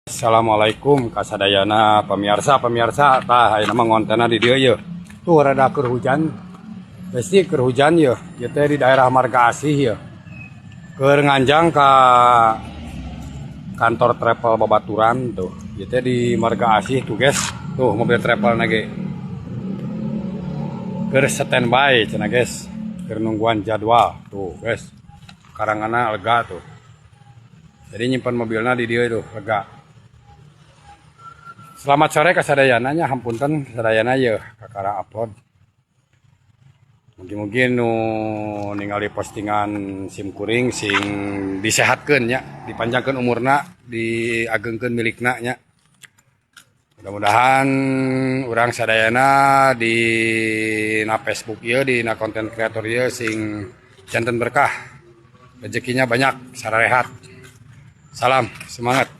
Assalamualaikum kasadayana pemirsa. Pemirsa, tah, ayeuna mah ngontenna di dieu ye. Tuh, rada keur hujan. Pasti keur hujan ye. Ieu teh di daerah Marga Asih ye. Keur nganjang ka kantor travel babaturan tuh. Ieu teh di Marga Asih tuh, guys. Tuh, mobil travel ge. Keur standby cenah, guys. Keur nungguan jadwal tuh, guys. Karanganna lega tuh. Jadi nyimpan mobilnya di dieu tuh lega. Selamat sore kasadayana nya, hampunten kasadayana ye kakara upload. Mungkin-mungkin nu ningali postingan sim kuring sing disehatkeun nya, dipanjangkeun umurna, diagengkeun milikna nya. Mudah-mudahan urang sadayana di na Facebook ieu, di na konten kreator ieu sing janten berkah. Rezekinya banyak, sararehat. Salam semangat.